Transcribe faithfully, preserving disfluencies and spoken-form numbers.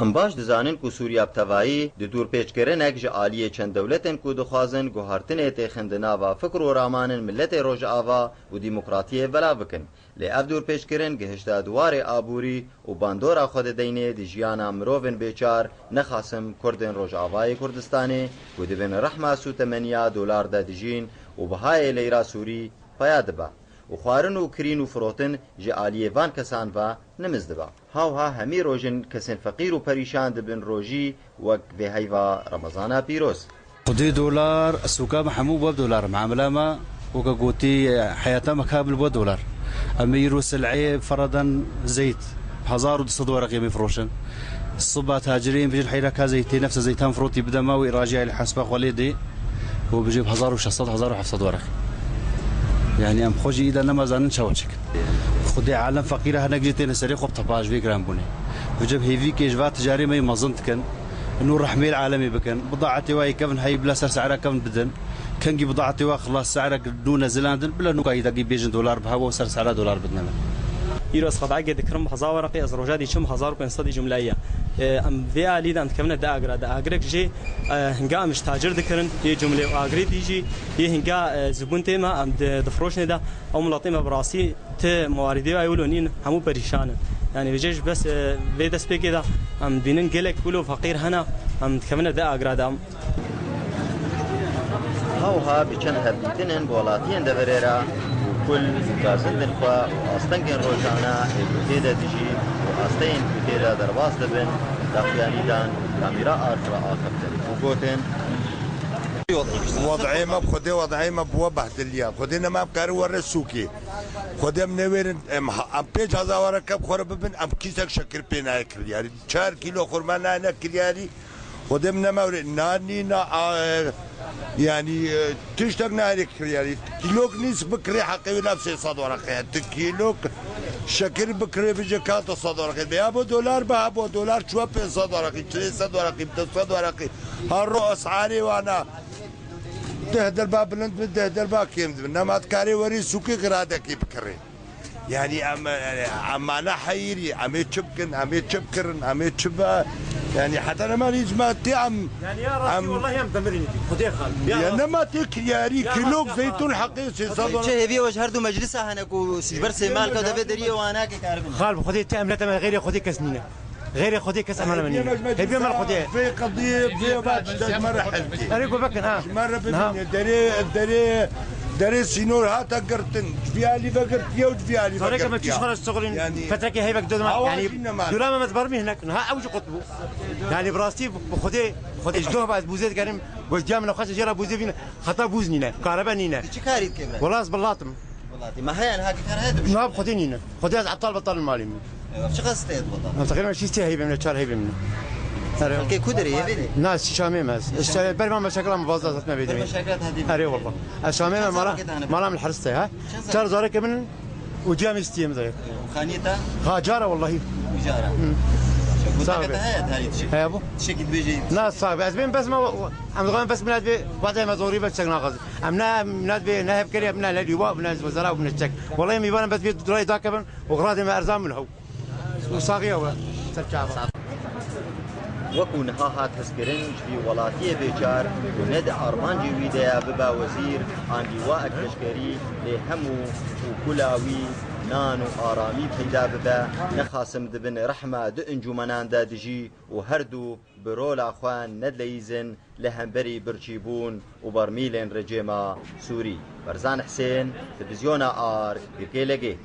Em baş dizanin ku Sûriya bi tevayî di dûrpêçkirinek ji aliyê çend dewletên ku dixwazin guhartinê têxin di nava fikr û ramanin miletê Rojava û demokratiyê belav bikin. Lê ev dûrpêçkirin gihişte di warê aborî û bandora xwe dideynê di jiyana mirovên bêçar, nexasim Kurdên Rojavayê Kurdistanê ku dibin rehma sûtemeniya dolar de dijîn û bihayê leyra sûrî peya dibe û xwarin û kirîn û firotin ji aliyê van kesan ve nimiz dibe. Hawha hemî rojin kesên feqîr û perîşan dibin rojî wek vê heyva Remezana pîroz. Xwedê dolar, sûka me hemû bi dolar, muamela me weke gotî, heyata me kabil bi dolar. Em ê îro sil'ê feradan zeyt, hezar û du sed wereqê me firoşin. Siba tacirê em bijin heyra ka zeytê, nefse zeytan firotî bide me wê rajîya li hesba xwe lê dê. Û bijê bi hezar û şeş sed, hezar û heft sed wereq. Yani em xwe jî îda nema zanin çawa çikin. Xwedê alem feqîr e, hinek jî têne serê xwe bi tepaj vê giran bûne. Vêce bi hêvîkê ji va ticarê me yê mezin dikin. Nû rehmê li alemê bikin. Bidaetê wa yê kevin heyî bila ser se'ra kevin bidin. Kengî bidaetê wa xilas se'rek nû nezilandin, bila nûka yî dagî bêjin dolar bi hewa û ser se'ra dolar bidine me. Îro ez qedegê dikirim bi hezar wereqê, ez roja dî çim hezar û pênc sedî cumleyî ye. E, em vê alî de em dikevine di agira, di agirek jê, e, hinga em ji tacir dikirin yê cumlê û agirê dî jî yê hinga, e, zibûn tê me, em di, difiroşinê de ew miletê me bi rastî ti muwarîdê wayê wilo nîn, hemû perîşan in. Yani vêce ji bes, e, vê destpêkê de em dibînin gelek wilo feqîr hene, em dikevine di agira de. Hewha bi çend hevdîtinên bi welatiyên deverê re û kul û gazindin xwe û astengên rojane ê ku tê de dijî û asteyên ku tê de derbas dibin, daxuyanî dan, kamîra Ark re axiftin û gotin: Wed'ê me bi Xwedê, wed'ê me bi we behdiliya. Xwedê nema em karin werin sûkê. Xwedê em newêrin, em ha-, em pênc hezar wereke bi xwe re bibin, em kîsek şekir pê nayê kiryarî. Çar kîlo xurma nayne kiryarî. Xwedê em nemewrê. Na nî, na, a, e, yani, e, tiştek nayne kiryarî. Kîlok nîs bikirê heqê wê nav sê sed wereke ye. Tu kîlok şekir bikirê bije ka tu sed wereke. Ya bo dolar be, ha bo dolar çuwa pênc sed wereke, çil sed wereke, du sed wereke. Ha ro esarê wana. Deh derba bilind bi, deh derba kêm dibin. Nema dikarê werî sûkê giradekî bikirê. Yani em, em mane heyirî, em ê çi bikin, em ê çi bikirin, em ê çi be, yani heta nema hîç me tê em, Yani ya rastî em, wellahî em demirî nîdî. Xwedê xal. Ya ya rastî. Nema tê kiryarî, Ya kîlok rastî zeytûn xal. Heqê sê sed Çi hêviyê we ji her du meclisa hene ku ji ber sê mal ke devê deriyê wana ke karibin? Xal bi Xwedê tê em ne teme xeyrê Xwedê kes nîne. Xeyrê Xwedê kes emana min nîne. Hêviya me li Xwedê ye. Vê qediyê, vê va tiştek me re hevdê. Erê ku vekin, ha. Ji me re bibîne. Derê, derê, derê sînor hate girtin. Ji vî alî vegirtiye û ji vî alî vegirtiye. Zareke me kîş xwe re soxilîn. Yani, petrekê heyvek dodima, awa yani, jî nema. Dûra me me dibar mî hinek. Ha, ew jî qut bû. Yani, bi rastî, bi Xwedê, Xwedê ji doh ba ez bûzê dikerim. Goştiya min xweşe jê re bûzê bîne. Heta bûz nîne. Karebe nîne. Tu çi karî dikê me? Wela ez bilatim. Welatî me heye, niha ki kar heye dibişî. Na, bi Xwedê nîne. Xwedê ez etal betal malê min. Ew çiqas tê betal? Em teqrîben şîst heyvê min, çar heyvê min. Erê. Xelkê ku derê ye vê? Na, şîşamê me ez. Şîşamê. Şe-, berma me şekila me vazda zat me vê demê. Berma şekila te hadi. Erê wallah. Ez şamê me mala, mala min herste ha. Çar zareke min û diya min stiyê min de. Xaniyê te? Ha, cara wallahî. Cara. Hı. Sağ ol. Te heye tarî tişek. Heye bu. Tişekî dibêjî. Na, sağ ol. Ez bên bes me, em dixwazin bes min ez bê, wadê me zorî bes çek naxwazin. Em ne, em ne dibê, ne hevkerê, em ne, ne lîwa, em ne wezara, em ne çek. Wallahî em îvanim bes vê durayê dakevin û xiradê me erzan min hew. Û saxiya we. Ser çava. Wekû niha hat hezkirin, ji vî welatiyê bêçar ku ne di armancê wî de ye bibe wezîr an lîwaek leşkerî, lê hemû û kula wî nan û aramî peyda bibe, ne xasim dibin rehma di encûmenan de dijî û her du bi rola xwe nedileyîzin li hemberî birçîbûn û bermîlên rejêma Sûrî. Berzan Hisên, Televîzyona Ark, Girkê Legê.